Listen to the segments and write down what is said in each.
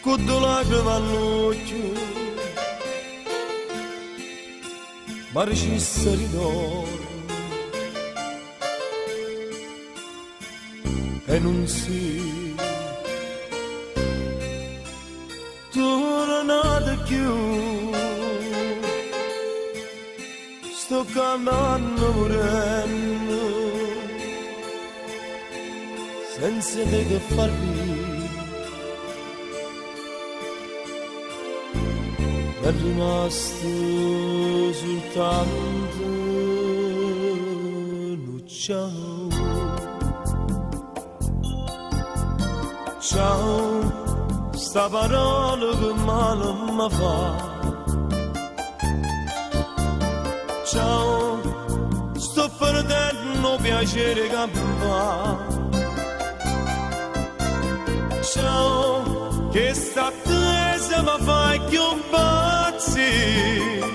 Cu due lacrime all'occhio Ma ricisse ritorno E non si tornato più. Sto camminando morendo senza te che farmi. È rimasto soltanto un ciao. Ciao, sta parola che male mi fa. Ciao, sto perdendo piacere che mi fa. Ciao, che sta attesa mi fa più impazzire.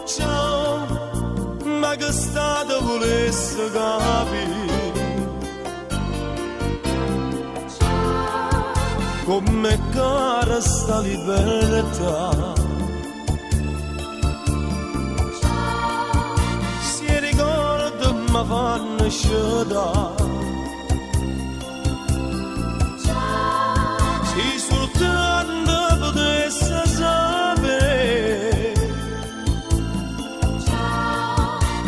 Ciao, ma che stato volesse capire. Come cara sta libertà. Si ricorda mi fanno scedare. Si soltanto potesse sapere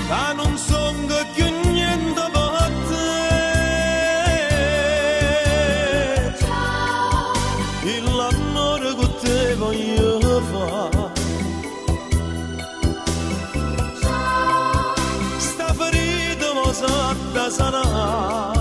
che non son più niente per te. L'amore che te voglio fare, sta ferita mi sa da sanare.